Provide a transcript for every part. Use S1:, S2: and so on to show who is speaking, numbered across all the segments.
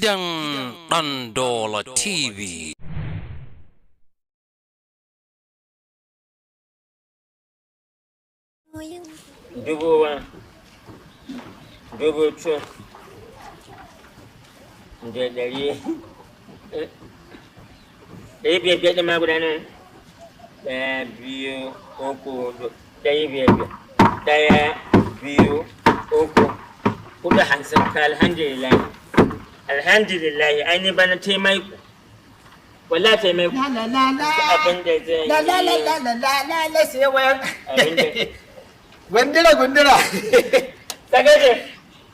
S1: Gidan Ɗandola TV.
S2: Dubu one, dubu two, da ɗari, ɗari biyar biyar ɗin ma guda nawa ne? Ɗaya, biyu, uku, huɗu, ɗari biyar biyar. Ɗaya, biyu, uku, huɗu, 50. Ka alhamdulillah. Alhamdulillah, ai ni bana taimako. Wallahi taimako.
S3: La la la la.
S2: Abin da zan yi.
S3: La la la la la la la la sai wayan.
S2: Abin da.
S3: Gundura gundura.
S2: Sagaje,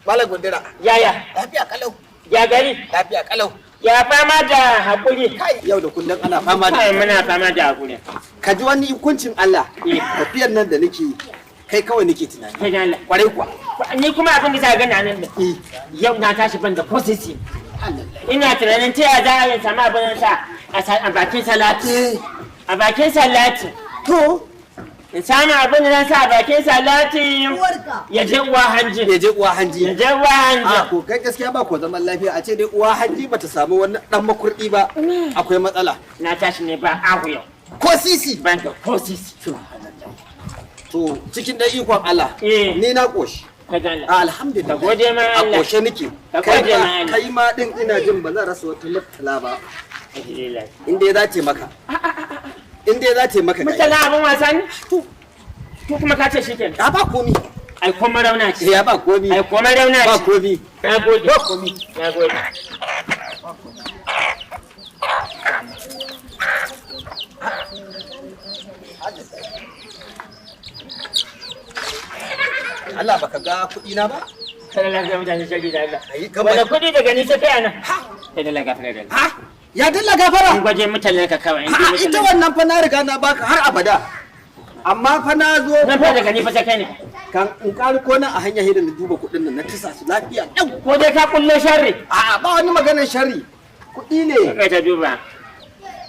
S3: Mala gundura.
S2: yaya,
S3: Lafiya kalau.
S2: ya gari,
S3: Lafiya kalau.
S2: ya fama da haƙuri.
S3: Kai yau da kullum ana fama da.
S2: Kai muna fama da haƙuri.
S3: Ka ji wani hukuncin Allah.
S2: Eh.
S3: Tafiyar nan da nake yi, kai kawai nake tunani.
S2: Kai da Allah.
S3: Kwarai kuwa.
S2: Ni kuma abin da sa gani a nan da.
S3: Eh.
S2: Yau na tashi ban da ko sisi.
S3: Allah.
S2: Ina tunanin ta yaya za a yi samu abin sa a bakin salati.
S3: Eh.
S2: A bakin salati.
S3: To.
S2: In samu abin da zan sa a bakin salati. Ya je uwa hanji.
S3: Ya je uwa hanji.
S2: Ya je uwa
S3: A
S2: hanji.
S3: ko kai gaskiya ba ko zaman lafiya a ce dai uwa hanji bata samu wani dan makurdi ba. Akwai matsala.
S2: Na tashi ne ba ahu yau.
S3: Ko sisi.
S2: Ban da ko sisi.
S3: To cikin dai ikon Allah.
S2: Eh.
S3: Ni na koshi.
S2: Kai da Allah.
S3: Alhamdulillah.
S2: Ka gode ma
S3: A
S2: Allah.
S3: ƙoshe nake.
S2: Ka
S3: Kai
S2: gode ma Allah.
S3: Kai ma din ina jin ba zan rasa wata murtala ba.
S2: Alhamdulillah.
S3: In dai za ta maka. In dai za ta maka.
S2: Mutala abin wasa ne? To kuma ka ce shi kenan.
S3: Ya ba komi.
S2: Ai kuma rauna ce.
S3: Ya ba komi.
S2: Ai kuma rauna
S3: Ba
S2: ce.
S3: komi.
S2: Na gode.
S3: Ba komi.
S2: Na gode.
S3: Allah baka ga kuɗi na ba?
S2: Kada lafiya mutane shari da Allah.
S3: Ai kamar
S2: Wani kuɗi daga ni sai kai anan. Kada lafiya da Allah.
S3: Ha? Ya dalla gafara.
S2: In gwaje mutane ka kawai. In
S3: Ha
S2: ji
S3: ita
S2: mutane.
S3: wannan fa na riga na baka har abada. Amma fa na zo
S2: Na fa daga ni fa sai kai ne.
S3: kan in ƙari ko nan a hanya hidin na duba kuɗin nan na tisa su lafiya ɗau.
S2: Ko dai ka kullo sharri.
S3: A'a ba wani maganar sharri. Kuɗi ne.
S2: Kai ta duba.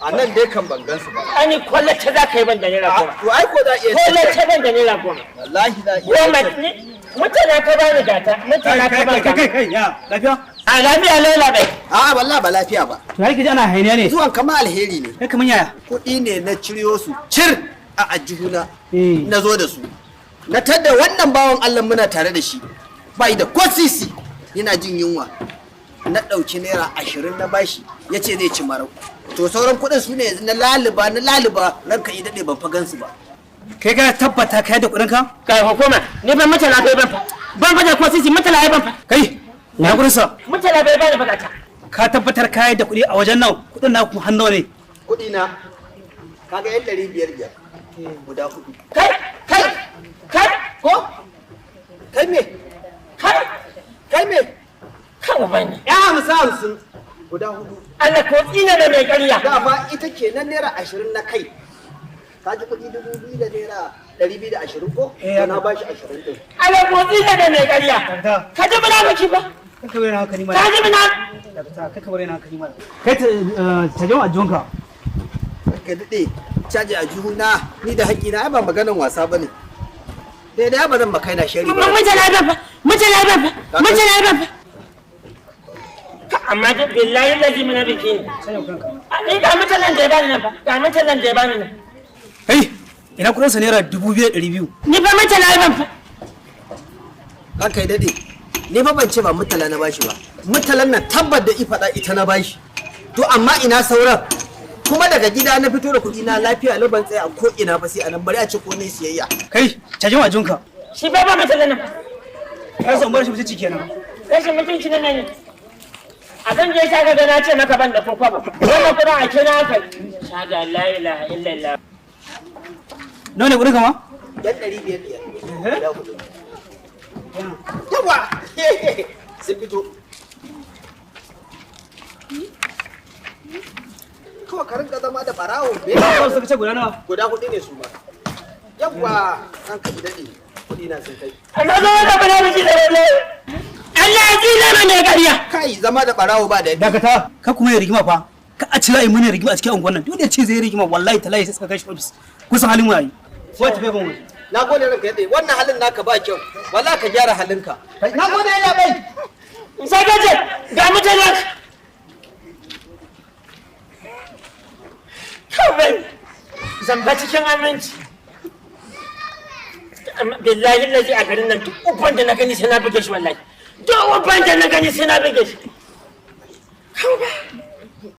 S3: A nan dai kan ban gansu ba.
S2: Ani kwallace za ka yi ban da naira 10.
S3: To ai ko za a iya
S2: Kwallace ban da naira 10.
S3: Wallahi za a iya.
S2: 10 ni mutane ka bani gata. Mutane ka bani gata.
S4: Kai ya lafiya?
S2: A lafiya laila bai.
S3: A'a wallahi ba lafiya ba.
S4: To har kiji ana hainiya ne.
S3: Zuwan kama alheri ne.
S4: Kai kaman yaya?
S3: Kuɗi ne na ciriyo su cir a ajihuna
S4: Eh.
S3: na zo da su. Na tadda wannan bawan Allah muna tare da shi. Bai da ko sisi yana jin yunwa. Na ɗauki naira 20 na bashi ya ce zai ci marau. To sauran kuɗin su ne yanzu na laluba na laluba ranka yi daɗe ban fa gansu ba.
S4: Kai ka tabbata kai da kuɗin ka?
S2: Kai hukuma ni ban mutala bai ban fa. Ban fa da ko sisi mutala ya ban fa.
S4: Kai na kuɗin sa.
S2: Mutala bai bani bukata.
S4: Ka tabbatar kai da kuɗi a wajen nan kuɗin na kuma hannu ne.
S3: Kuɗi na kaga yan 500 500 guda hudu.
S2: Kai kai kai
S3: Ko? Kai me?
S2: kai
S3: Kai me?
S2: kan ubani.
S3: Ya 50 50 guda hudu.
S2: Allah ko tsina da mai ƙarya.
S3: Dama ita kenan naira 20 na kai. Ka ji kuɗi 2,220 ko?
S4: Eh,
S3: To na bashi 20 ɗin.
S2: Allah ko tsina da mai ƙarya.
S4: Dakta.
S2: Ka ji munafiki ba?
S4: Kai ka bari na hankali mana.
S2: Ka ji muna
S4: Dakta kai ka bari na hankali mana. Kai ta ta jama ajuwanka.
S3: Ka daɗe caji a juhuna ni da haƙƙina ai ba maganan wasa ba ne. Dai dai ba zan maka na shari ba.
S2: mutala ban fa. Mutala ban fa. Mutala ban fa. Amma dai billahi lazi munafiki ne.
S4: Sanya kuɗin ka.
S2: Ni ga mutalan da ya bani nan fa. Ga mutalan da ya bani nan.
S4: Kai ina kuɗin sa naira 2,200.
S2: Ni fa mutala ban fa.
S3: Ranka ya daɗe. Ni fa ban ce ba mutala na bashi ba. Mutalan nan tabbat da ifaɗa ita na bashi. To amma ina sauran? Kuma daga gida na fito da kuɗi na lafiya lau ban tsaya a ko ina ba sai a nan bari a ce ko ne siyayya.
S4: Kai ta jama ajuwanka.
S2: Shi fa ba mutalan nan fa.
S4: Ka san bar shi mutunci kenan.
S2: Rashin mutunci na ne. A kan je sa ga na ce maka ban da kokwabo. Wannan kuɗin a kira ka. Shada la ilaha illallah.
S4: Nawa ne kuɗin ka ma?
S3: Yan 500 500. Guda hudu. Yawa! Sun fito. Kawai ka rinka zama da barawo.
S4: Kawai suka ce guda nawa?
S3: Guda hudu ne su ma. Yawa! An ka daɗe. Kuɗi na sun kai.
S2: Amma zo da munafiki da wallahi. Allah ya tsine mana mai ƙarya.
S3: Kai zama da barawo ba da
S4: Dakata ka kuma yi rigima fa. Ka a ci ra'ayi mune rigima a cikin unguwan nan. Duk da ce zai yi rigima wallahi talahi sai suka kai shi ofis. Kusan halin waye. Ko tafi ban waje.
S3: Na gode ranka yadda wannan halin naka ba kyau. Wallahi ka gyara halinka. Na gode ya bai.
S2: Sakace ga mutanen Zamba cikin aminci. Amma billahi lazi a garin nan duk uban da na gani sai na buge shi wallahi. Duk uban da na gani sai na buge shi. Kawo ba.